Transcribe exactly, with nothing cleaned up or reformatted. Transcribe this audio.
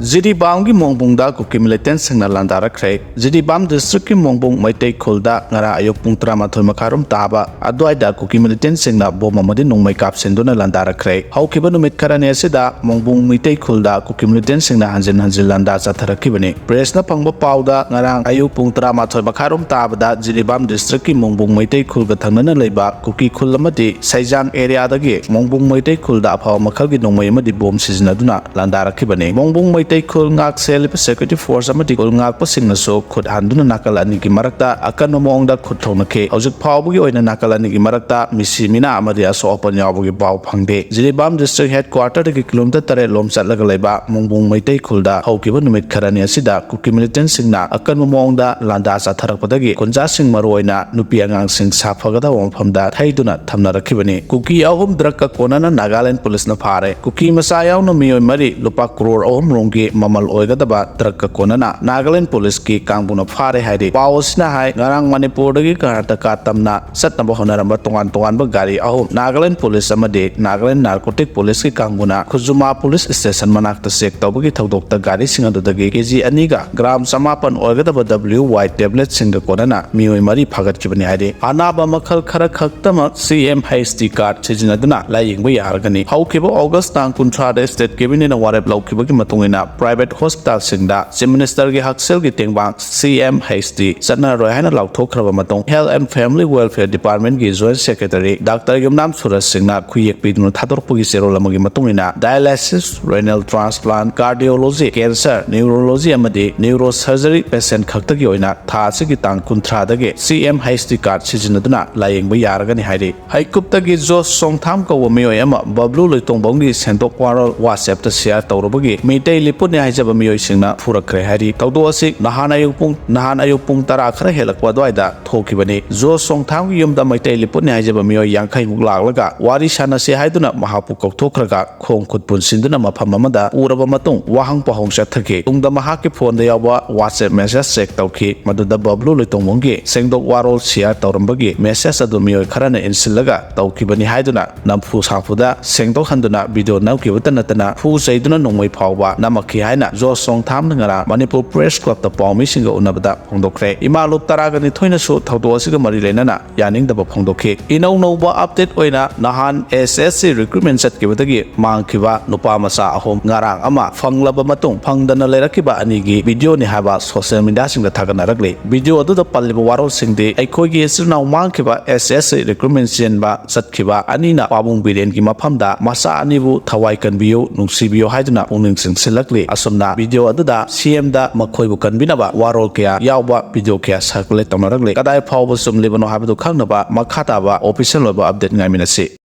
ꯖꯤꯔꯤꯕꯥꯝꯒꯤ ꯃꯣꯡꯕꯨꯡꯗ ꯀꯨꯀꯤ ꯃꯤꯂꯤꯇꯦꯟꯁꯤꯡꯅ ꯂꯥꯟꯗꯥꯔꯛꯈ꯭ꯔꯦ꯫ ꯖꯤꯔꯤꯕꯥꯝ ꯗꯤꯁꯇ꯭ꯔꯤꯛꯀꯤ ꯃꯣꯡꯕꯨꯡ ꯃꯩꯇꯩ ꯈꯨꯜꯗ ꯉꯔꯥꯡ ꯑꯌꯨꯛ ꯄꯨꯡ ꯇꯔꯥꯃꯥꯊꯣꯏ ꯃꯈꯥꯏꯔꯣꯝ ꯇꯥꯕ ꯑꯗꯨꯋꯥꯏꯗ ꯀꯨꯀꯤ ꯃꯤꯂꯤꯇꯦꯟꯁꯤꯡꯅ ꯕꯣꯝ ꯑꯃꯗꯤ ꯅꯣꯡꯃꯩ ꯀꯥꯞꯁꯤꯟꯗꯨꯅ ꯂꯥꯟꯗꯥꯔꯛꯈ꯭ꯔꯦ꯫ ꯍꯧꯈꯤꯕ ꯅꯨꯃꯤꯠ ꯈꯔꯅꯤ ꯑꯁꯤꯗ ꯃꯣꯡꯕꯨꯡ ꯃꯩꯇꯩ ꯈꯨꯜꯗ ꯀꯨꯀꯤ ꯃꯤꯂꯤꯇꯦꯟꯁꯤꯡꯅ ꯍꯟꯖꯤꯟ ꯍꯟꯖꯤꯟ ꯂꯥꯟꯗꯥ ꯆꯠꯊꯔꯛꯈꯤꯕꯅꯤ꯫ ꯄ꯭ꯔꯦꯁꯅ ꯐꯪꯕ ꯄꯥꯎꯗ ꯉꯔꯥꯡ ꯑꯌꯨꯛ ꯄꯨꯡ ꯇꯔꯥꯃꯥꯊꯣꯏ ꯃꯈꯥꯏꯔꯣꯝ ꯇꯥꯕꯗ ꯖꯤꯔꯤꯕꯥꯝ ꯗꯤꯁꯇ꯭ꯔꯤꯛꯀꯤ ꯃꯣꯡꯕꯨꯡ ꯃꯩꯇꯩ ꯈꯨꯜꯒ ꯊꯪꯅꯅ ꯂꯩꯕ ꯀꯨꯀꯤ ꯈꯨꯜ ꯑꯃꯗꯤ ꯁꯩꯖꯥꯡ ꯑꯦꯔꯤꯌꯥꯗꯒꯤ ꯃꯣꯡꯕꯨꯡ ꯃꯩꯇꯩ ꯈꯨꯜꯗ ꯑꯐꯕ ꯃꯈꯜꯒꯤ ꯅꯣꯡꯃꯩ ꯑꯃꯗꯤ ꯕꯣꯝ ꯁꯤꯖꯤꯟꯅꯗꯨꯅ ꯂꯥꯟꯗꯥꯔꯛꯈꯤꯕꯅꯤ꯫ ꯃꯣꯡꯕꯨꯡ ꯃꯩꯇꯩ ꯈꯨꯜ ꯉꯥꯛ ꯁꯦꯜꯂꯤꯕ ꯁꯦꯀ꯭ꯌꯨꯔꯤꯇꯤ ꯐꯣꯔꯁ ꯑꯃꯗꯤ ꯈꯨꯜ ꯉꯥꯛꯄꯁꯤꯡꯅꯁꯨ ꯈꯨꯠ ꯍꯟꯗꯨꯅ ꯅꯥꯀꯜ ꯑꯅꯤꯒꯤ ꯃꯔꯛꯇ ꯑꯀꯟꯕ ꯃꯑꯣꯡꯗ ꯈꯨꯠ ꯊꯣꯛꯅꯈꯤ꯫ ꯍꯧꯖꯤꯛ ꯐꯥꯎꯕꯒꯤ ꯑꯣꯏꯅ ꯅꯥꯀꯜ ꯑꯅꯤꯒꯤ ꯃꯔꯛꯇ ꯃꯤꯁꯤ ꯃꯤꯅꯥ ꯑꯃꯗꯤ ꯑꯁꯣꯛ ꯑꯄꯟ ꯌꯥꯎꯕꯒꯤ ꯄꯥꯎ ꯐꯪꯗꯦ꯫ ꯖꯤꯔꯤꯕꯥꯝ ꯗꯤꯁꯇ꯭ꯔꯤꯛ ꯍꯦꯗ ꯀ꯭ꯋꯥꯇꯔꯗꯒꯤ ꯀꯤꯂꯣꯃꯤꯇꯔ ꯇꯔꯦꯠ ꯂꯣꯝ ꯆꯠꯂꯒ ꯂꯩꯕ ꯃꯣꯡꯕꯨꯡ ꯃꯩꯇꯩ ꯈꯨꯜꯗ ꯍꯧꯈꯤꯕ ꯅꯨꯃꯤꯠ ꯈꯔꯅꯤ ꯑꯁꯤꯗ ꯀꯨꯀꯤ ꯃꯤꯂꯤꯇꯦꯟꯁꯤꯡꯅ ꯑꯀꯟꯕ ꯃꯑꯣꯡꯗ ꯂꯥꯟꯗꯥ ꯆꯠꯊꯔꯛꯄꯗꯒꯤ ꯈꯨꯟꯖꯥꯁꯤꯡ, ꯃꯔꯨꯑꯣꯏꯅ ꯅꯨꯄꯤ ꯑꯉꯥꯡꯁꯤꯡ ꯁꯥꯐꯒꯗꯕ ꯃꯐꯝꯗ ꯊꯩꯗꯨꯅ ꯊꯝꯅꯔꯛꯈꯤꯕꯅꯤ꯫ ꯀꯨꯀꯤ ꯑꯍꯨꯝ ꯗ꯭ꯔꯒꯀ ꯀꯣꯟꯅꯅ ꯅꯥꯒꯥꯂꯦꯟ ꯄꯨꯂꯤꯁꯅ ꯐꯥꯔꯦ꯫ ꯀꯨꯀꯤ ꯃꯆꯥ ꯌꯥꯎꯅ ꯃꯤꯑꯣꯏ ꯃꯔꯤ ꯂꯨꯄꯥ ꯀ꯭ꯔꯣꯔ ꯑꯍꯨꯝ ꯔꯣꯝꯒꯤ ꯃꯃꯜ ꯑꯣꯏꯒꯗꯕ ꯗ꯭ꯔꯒꯀ ꯀꯣꯟꯅꯅ ꯅꯥꯒꯥꯂꯦꯟ ꯄꯨꯂꯤꯁꯀꯤ ꯀꯥꯡꯕꯨꯅ ꯐꯥꯔꯦ ꯍꯥꯏꯔꯤ꯫ ꯄꯥꯎ ꯑꯁꯤꯅ ꯍꯥꯏ, ꯉꯔꯥꯡ ꯃꯅꯤꯄꯨꯔꯗꯒꯤ ꯀꯔꯅꯥꯇꯀꯥ ꯇꯝꯅ ꯆꯠꯅꯕ ꯍꯣꯠꯅꯔꯝꯕ ꯇꯣꯉꯥꯟ ꯇꯣꯉꯥꯟꯕ ꯒꯥꯔꯤ ꯑꯍꯨꯝ ꯅꯥꯒꯥꯂꯦꯟ ꯄꯨꯂꯤꯁ ꯑꯃꯗꯤ ꯅꯥꯒꯥꯂꯦꯟ ꯅꯥꯔꯀꯣꯇꯤꯛ ꯄꯨꯂꯤꯁꯀꯤ ꯀꯥꯡꯕꯨꯅ ꯈꯨꯖꯨꯃꯥ ꯄꯨꯂꯤꯁ ꯁ꯭ꯇꯦꯁꯟ ꯃꯅꯥꯛꯇ ꯆꯦꯛ ꯇꯧꯕꯒꯤ ꯊꯧꯗꯣꯛꯇ ꯒꯥꯔꯤꯁꯤꯡ ꯑꯗꯨꯗꯒꯤ ꯀꯦꯖꯤ ꯑꯅꯤꯒ ꯒ꯭ꯔꯥꯝ ꯆꯃꯥꯄꯟ ꯑꯣꯏꯒꯗꯕ ꯗꯕ꯭ꯂꯤꯌꯨ ꯋꯥꯏ ꯇꯦꯕ꯭ꯂꯦꯠꯁꯤꯡꯒ ꯀꯣꯟꯅꯅ ꯃꯤꯑꯣꯏ ꯃꯔꯤ ꯐꯥꯒꯠꯈꯤꯕꯅꯤ ꯍꯥꯏꯔꯤ꯫ ꯑꯅꯥꯕ ꯃꯈꯜ ꯈꯔ ꯈꯛꯇꯃꯛ ꯁꯤ ꯑꯦꯝ ꯍꯩꯆ ꯗꯤ ꯀꯥꯔꯗ ꯁꯤꯖꯤꯟꯅꯗꯨꯅ ꯂꯥꯌꯦꯡꯕ ꯌꯥꯔꯒꯅꯤ꯫ ꯍꯧꯈꯤꯕ ꯑꯣꯒꯁ ꯇꯥꯡ ꯀꯨꯟꯊ꯭ꯔꯥꯗ ꯁ꯭ꯇꯦꯠ ꯀꯦꯕꯤꯅꯦꯠꯅ ꯋꯥꯔꯦꯞ ꯂꯧꯈꯤꯕꯒꯤ ꯃꯇꯨꯡ ꯏꯟꯅ ꯄ꯭ꯔꯥꯏꯚꯦꯠ ꯍꯣꯁꯄꯤꯇꯥꯜꯁꯤꯡꯗ ꯆꯤꯐ ꯃꯤꯅꯤꯁꯇꯔꯒꯤ ꯍꯛꯁꯦꯜꯒꯤ ꯇꯦꯡꯕꯥꯡ ꯁꯤ ꯑꯦꯝ ꯍꯩꯆ ꯗꯤ ꯆꯠꯅꯔꯣꯏ ꯍꯥꯏꯅ ꯂꯥꯎꯊꯣꯛꯈ꯭ꯔꯕ ꯃꯇꯨꯡ, ꯍꯦꯜꯊ ꯑꯦꯟ ꯐꯦꯃꯤꯂꯤ ꯋꯦꯜꯐꯤꯌꯔ ꯗꯤꯄꯥꯔꯠꯃꯦꯟꯒꯤ ꯖꯣꯏꯟꯠ ꯁꯦꯀ꯭ꯔꯦꯇꯔꯤ ꯗꯥꯛꯇꯔ ꯌꯨꯝꯅꯥꯝ ꯁꯨꯔꯖ ꯁꯤꯡꯅ ꯈꯨꯌꯦꯛ ꯄꯤꯗꯨꯅ ꯊꯥꯗꯣꯔꯛꯄꯒꯤ ꯆꯦꯔꯣꯜ ꯑꯃꯒꯤ ꯃꯇꯨꯡ ꯏꯟꯅ, dialysis, renal ꯇ꯭ꯔꯥꯟꯁꯄ꯭ꯂꯥꯟꯠ, cardiology, cancer, neurology ꯑꯃꯗꯤ ꯅ꯭ꯌꯨꯔꯣ ꯁꯔꯖꯔꯤ ꯄꯦꯁꯦꯟꯠ ꯈꯛꯇꯒꯤ ꯑꯣꯏꯅ ꯊꯥ ꯑꯁꯤꯒꯤ ꯇꯥꯡ ꯀꯨꯟꯊ꯭ꯔꯥꯗꯒꯤ ꯁꯤ ꯑꯦꯝ ꯍꯩꯆ ꯗꯤ ꯀꯥꯔꯗ ꯁꯤꯖꯤꯟꯅꯗꯨꯅ ꯂꯥꯌꯦꯡꯕ ꯌꯥꯔꯒꯅꯤ ꯍꯥꯏꯔꯤ꯫ ꯍꯩꯀꯨꯞꯇꯒꯤ ꯖꯣꯁ ꯆꯣꯡꯊꯥꯝ ꯀꯧꯕ ꯃꯤꯑꯣꯏ ꯑꯃ ꯕꯕ꯭ꯂꯨ ꯂꯣꯏꯇꯣꯡꯕꯝꯒꯤ ꯁꯦꯡꯗꯣꯛ ꯋꯥꯔꯣꯜ WhatsApp-ꯇ ꯁꯤꯌꯥꯔ ꯇꯧꯔꯨꯕꯒꯤ ꯃꯤꯇꯩ ꯂꯤꯄꯨꯠꯅꯤ ꯍꯥꯏꯖꯕ ꯃꯤꯑꯣꯏꯁꯤꯡꯅ ꯐꯨꯔꯛꯈ꯭ꯔꯦ ꯍꯥꯏꯔꯤ꯫ ꯊꯧꯗꯣꯛ ꯑꯁꯤ ꯅꯍꯥꯟ ꯑꯌꯨꯛ ꯄꯨꯡ, ꯅꯍꯥꯟ ꯑꯌꯨꯛ ꯄꯨꯡ ꯇꯔꯥ ꯈꯔ ꯍꯦꯜꯂꯛꯄ ꯑꯗꯨꯋꯥꯏꯗ ꯊꯣꯛꯈꯤꯕꯅꯤ꯫ ꯖꯣꯁ ꯆꯣꯡꯊꯥꯝꯒꯤ ꯌꯨꯝꯗ ꯃꯩꯇꯩ ꯂꯤꯄꯨꯠꯅꯤ ꯍꯥꯏꯖꯕ ꯃꯤꯑꯣꯏ ꯌꯥꯡꯈꯩꯃꯨꯛ ꯂꯥꯛꯂꯒ ꯋꯥꯔꯤ ꯁꯥꯟꯅꯁꯤ ꯍꯥꯏꯗꯨꯅ ꯃꯍꯥꯛꯄꯨ ꯀꯧꯊꯣꯛꯈ꯭ꯔꯒ ꯈꯣꯡ ꯈꯨꯠ ꯄꯨꯟꯁꯤꯟꯗꯨꯅ ꯃꯐꯝ ꯑꯃꯗ ꯄꯨꯔꯕ ꯃꯇꯨꯡ ꯋꯥꯍꯪ ꯄꯥꯎꯍꯪ ꯆꯠꯊꯈꯤ꯫ ꯇꯨꯡꯗ ꯃꯍꯥꯛꯀꯤ ꯐꯣꯟꯗ ꯌꯥꯎꯕ WhatsApp message check ꯇꯧꯈꯤ꯫ ꯃꯗꯨꯗ ꯕꯕ꯭ꯂꯨ ꯂꯣꯏꯇꯣꯡꯕꯝꯒꯤ ꯁꯦꯡꯗꯣꯛ ꯋꯥꯔꯣꯜ ꯁꯤꯌꯥꯔ ꯇꯧꯔꯝꯕꯒꯤ message ꯑꯗꯨ ꯃꯤꯑꯣꯏ ꯈꯔꯅ ꯏꯟꯁꯤꯜꯂꯒ ꯇꯧꯈꯤꯕꯅꯤ ꯍꯥꯏꯗꯨꯅ ꯅꯝꯐꯨ ꯁꯥꯐꯨꯗ ꯁꯦꯡꯗꯣꯛꯍꯟꯗꯨꯅ ꯚꯤꯗꯤꯑꯣ ꯅꯝꯈꯤꯕꯇ ꯅꯠꯇꯅ ꯐꯨ ꯆꯩꯗꯨꯅ ꯅꯣꯡꯃꯩ ꯐꯥꯎꯕ ꯅꯝꯃꯛꯈꯤ꯫ ꯈꯤ ꯍꯥꯏꯅ ꯖꯣꯁ ꯆꯣꯡꯊꯥꯝꯅ ꯉꯔꯥꯡ ꯃꯅꯤꯄꯨꯔ ꯄ꯭ꯔꯦꯁ ꯀ꯭ꯂꯕꯇ ꯄꯥꯎꯃꯤꯁꯤꯡꯒ ꯎꯅꯕꯗ ꯐꯣꯡꯗꯣꯛꯈ꯭ꯔꯦ꯫ ꯏꯃꯥ ꯂꯨꯞ ꯇꯔꯥꯒ ꯅꯤꯊꯣꯏꯅꯁꯨ ꯊꯧꯗꯣꯛ ꯑꯁꯤꯒ ꯃꯔꯤ ꯂꯩꯅꯅ ꯌꯥꯅꯤꯡꯗꯕ ꯐꯣꯡꯗꯣꯛꯈꯤ꯫ ꯏꯅꯧ ꯅꯧꯕ ꯑꯞꯗꯦꯠ ꯑꯣꯏꯅ ꯅꯍꯥꯟ S S C recruitment ꯆꯠꯈꯤꯕꯗꯒꯤ ꯃꯥꯡꯈꯤꯕ ꯅꯨꯄꯥ ꯃꯆꯥ ꯑꯍꯨꯝ ꯉꯔꯥꯡ ꯑꯃ ꯐꯪꯂꯕ ꯃꯇꯨꯡ ꯐꯪꯗꯅ ꯂꯩꯔꯛꯈꯤꯕ ꯑꯅꯤꯒꯤ ꯚꯤꯗꯤꯑꯣꯅꯤ ꯍꯥꯏꯕ ꯁꯣꯁꯤꯌꯦꯜ ꯃꯤꯗꯤꯌꯥꯁꯤꯡꯗ ꯊꯥꯒꯠꯅꯔꯛꯂꯤ꯫ ꯚꯤꯗꯤꯑꯣ ꯑꯗꯨꯗ ꯄꯜꯂꯤꯕ ꯋꯥꯔꯣꯜꯁꯤꯡꯗꯤ ꯑꯩꯈꯣꯏꯒꯤ ꯏꯆꯤꯜ ꯏꯅꯥꯎ ꯃꯥꯡꯈꯤꯕ S S C recruitment ꯆꯦꯟꯕ ꯆꯠꯈꯤꯕ ꯑꯅꯤꯅ ꯄꯥꯕꯨꯡ ꯕꯤꯔꯦꯟꯒꯤ ꯃꯐꯝꯗ ꯃꯆꯥ ꯑꯅꯤꯕꯨ ꯊꯋꯥꯏ ꯀꯟꯕꯤꯌꯨ, ꯅꯨꯡꯁꯤꯕꯤꯌꯨ ꯍꯥꯏꯗꯨꯅ ꯄꯨꯛꯅꯤꯡ ꯆꯤꯡꯁꯤꯜꯂꯛꯂꯤ꯫ ꯑꯁꯨꯝꯅ ꯚꯤꯗꯤꯑꯣ ꯑꯗꯨꯗ C M ꯗ ꯃꯈꯣꯏꯕꯨ ꯀꯟꯕꯤꯅꯕ ꯋꯥꯔꯣꯜ ꯀꯌꯥ ꯌꯥꯎꯕ ꯚꯤꯗꯤꯑꯣ ꯀꯌꯥ ꯁꯔꯀꯨꯂꯦꯠ ꯇꯧꯅꯔꯛꯂꯤ꯫ ꯀꯗꯥꯏ ꯐꯥꯎꯕ ꯆꯨꯝꯂꯤꯕꯅꯣ ꯍꯥꯏꯕꯗꯨ ꯈꯪꯅꯕ ꯃꯈꯥ ꯇꯥꯕ ꯑꯣꯐꯤꯁꯤꯌꯦꯜ ꯑꯣꯏꯕ ꯑꯞꯗꯦꯠ ꯉꯥꯏꯃꯤꯟꯅꯁꯤ꯫